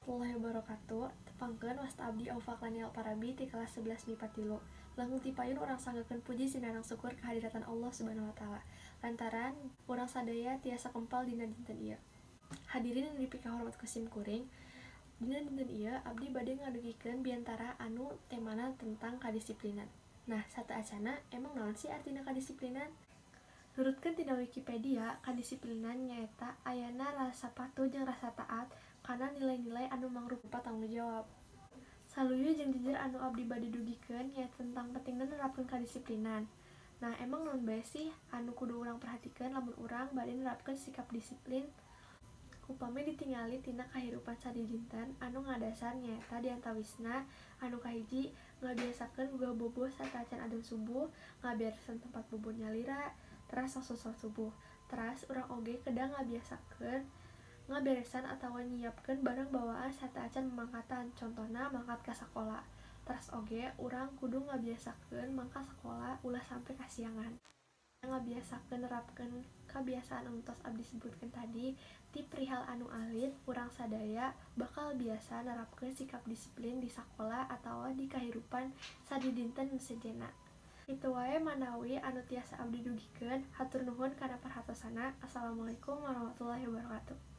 Warahmatullahi wabarakatuh. Tepangkeun, wasta abdi Aufa Klanial Parabi ti kelas 11 MIPA 3. Langkung ti payun urang sanggakeun puji sinareng syukur kahadiratan Allah Subhanahu wa Taala, lantaran urang sadaya tiasa kempal dina dinten ieu. Hadirin anu dipikahormat ku sim kuring, dina dinten ieu abdi bade ngadugikeun biantara anu temana tentang kadisiplinan. Nah, sateuacanna, emang naon sih artina kadisiplinan? Nurutkeun tina Wikipedia, kadisiplinan nyaeta ayana rasa patuh jeung rasa taat kana nilai-nilai anu mangrupa tanggung jawab. Saluyu jeung jejer anu abdi bade dugikeun nyaeta tentang pentingna nerapkeun kadisiplinan. Nah, emang naon bae sih anu kudu urang perhatikeun lamun urang bade nerapkeun sikap disiplin? Upami ditingali tina kahirupan sadidinten, anu ngadasar nyaeta diantawisna anu kahiji, ngabiasakeun gugah bobo sateuacan adzan subuh, ngaberesan tempat bobo nyalira, teras langsung salat subuh. Teras urang oge kedah ngabiasakeun ngaberesan atawa nyiapkeun barang bawaan sateuacan mamangkatan, contohna mangkat ka sakola. Teras oge urang kudu ngabiasakeun mangkat sakola ulah sampe kasiangan. Ngabiasakeun nerapkeun kabiasaan anu tos abdi sebutkeun tadi ti perihal anu alit, urang sadaya bakal biasa nerapkeun sikap disiplin di sakola atawa di kahirupan sadidinten nu sejenna. Kitu wae manawi anu tiasa abdi dugikeun, hatur nuhun kana perhatosanna. Assalamualaikum warahmatullahi wabarakatuh.